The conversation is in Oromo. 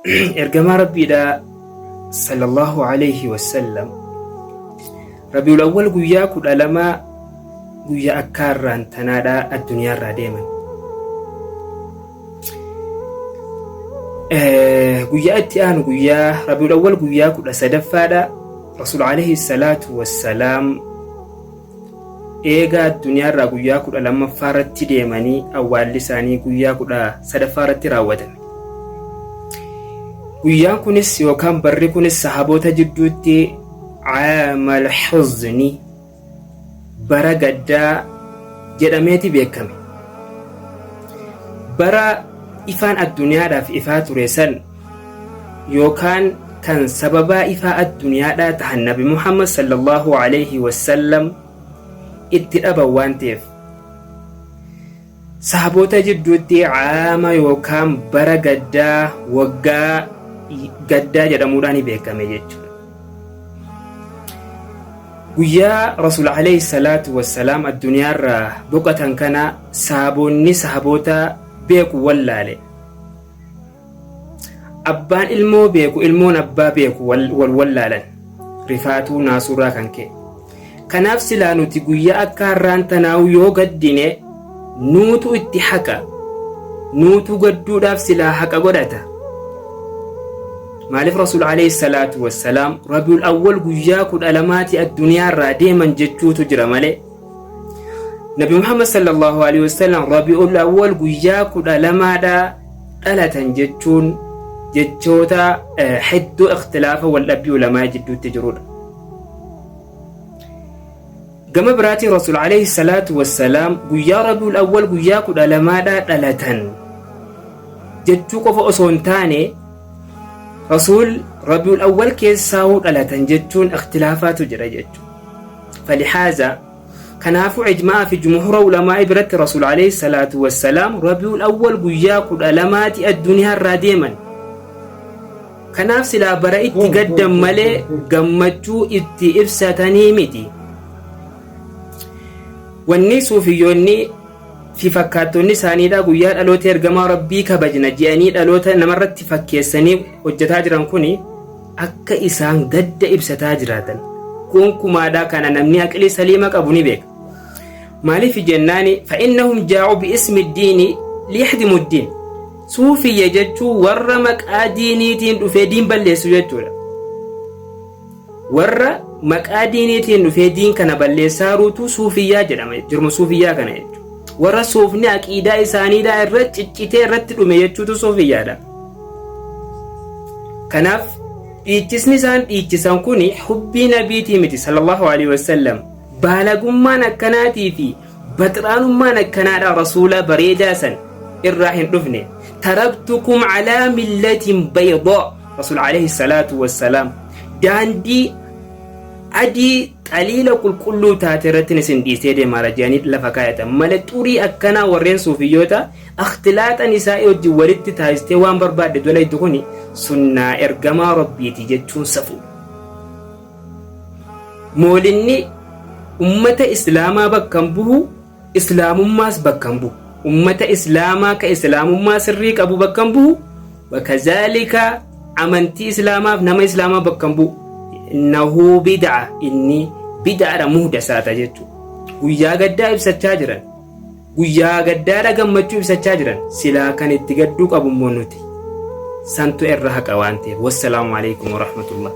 Ergamaa Rabbiidha sallallahu alayhi wasallam Rabiul Awwal guyyaa 12 guyyaa akka har'aan tanaadha addunyaarraa deeman. Guyyaa itti aanu guyyaa Rabiul Awwal guyyaa 13ffaadha. Rasuul alayhi salaatu wassalaam eega addunyaarraa guyyaa 12ffaa irratti deemanii awwaalli isaanii guyyaa 13ffaa irratti raawwatame. Guyyaan kunis yookaan barri kunis sahaboota jidduutti caamal huzni bara gaddaa jedhameeti beekame. Bara ifaan addunyaadhaaf ifaa ture san yookaan kan sababaa ifaa addunyaadhaa tahan Nabi Muhammad sallallahu alaihi wasallam itti dhaban waan ta'eef sahaboota jidduutti caama yookaan bara gaddaa waggaa gaddaa jedhamuudhaan beekame jechuudha. Guyyaa Rasuul alayhi salaatu wassalaam addunyaarraa boqotan kana sahaboonni sahaboota beeku wallaale. Abbaan ilmoo beeku ilmoon abbaa beeku wal wallaalan rifaatuu naasuurraa kan ka'e. Kanaaf silaa nuti guyyaa akka har'aan tanaa'u yoo gaddine nuutu itti haqa. Nuutu gadduudhaaf silaa haqa godhata. Maaliif Rasuul alayhi salaatu wassalaam Rabiul Awwal guyyaa 12ti addunyaarraa deeman jechuutu jira malee. Nabi Muhammad sallallahu alaihi wasallam Rabiul Awwal guyyaa 12dha dhalatan jechuun jechoota hedduu ikhtilaafa wal dhabbii ulamaa jidduutti jirudha. Gama biraatiin Rasuul alayhi salaatu wassalaam guyyaa Rabiul Awwal guyyaa 12dha dhalatan jechuu qofa osoo hin taane Rasuul Rabiul Awwal keessaahuu dhalatan jechuun ikhtilaafaatu jira jechuudha. Falihaaza kanaafuu ijma'aa fi jumhuura ulamaa'ii biratti Rasuul alayhi salaatu wassalaam Rabiul Awwal guyyaa 12ti addunyaa irraa deeman. Kanaaf silaa bara itti gaddan malee gammachuu itti ibsatanii miti. Wanni suufiyyoonni fi fakkaattonni isaaniidha guyyaa dhaloota ergamaa Rabbii kabajna je'anii dhaloota namarratti fakkeessanii hojjetaa jiran kuni akka isaan gadda ibsataa jiraatan gonkumaadha kana namni aqlii saliima qabu ni beeka. Maaliif jennaani fa'innahum jaa'u bi'ismi diini liyahdimu diin. Suufiyya jechuun warra maqaa diiniitiin dhufee diin balleessu jechuudha. Warra maqaa diiniitiin dhufee diin kana balleessaa ruutu suufiyyaa jedhama jirma suufiyyaa kana jechuudha. Warra suufni aqiidaa isaaniidhaa irra ciccitee irratti dhume jechuutu suufiyyaadha. Kanaaf dhiichisni isaan dhiichisan kun hubbii nabiitii miti sallallahu alaihi wasallam. Baalagummaan akkanaatii fi baxraanummaan akkanaadha rasuula bareedaa san irraa hin dhufne. Taraktukum alaa millatin baydaa rasuul alayhi salaatu wassalaam daandii adii xaliila qulqulluu taate irratti isin dhiisee deemaara jedhanii lafa kaayatan malee xurii akkanaa warreen suufiyyoota akhtilaaxa nisaa'ii wajjin walitti taasistee waan barbaadde dolaytu kuni sunnaa ergamaa rabbiiti jechuun safuudha. Moolinni ummata islaamaa bakka hin bu'u, islaamummaas bakka hin bu'u. Ummata islaamaa ka islaamummaa sirrii qabu bakka hin bu'u, wakazaalika amantii islaamaaf nama islaamaa bakka hin bu'u. Innahuu bid'a inni bid'aadha muhdasaata jechuudha. Guyyaa gaddaa ibsachaa jiran. Guyyaa gaddaadha gammachuu ibsachaa jiran. Silaa kan itti gadduu qabu immoo nuti. Santu irra haqa waan ta'eef. Wassalaamu alaikum warahmatullah.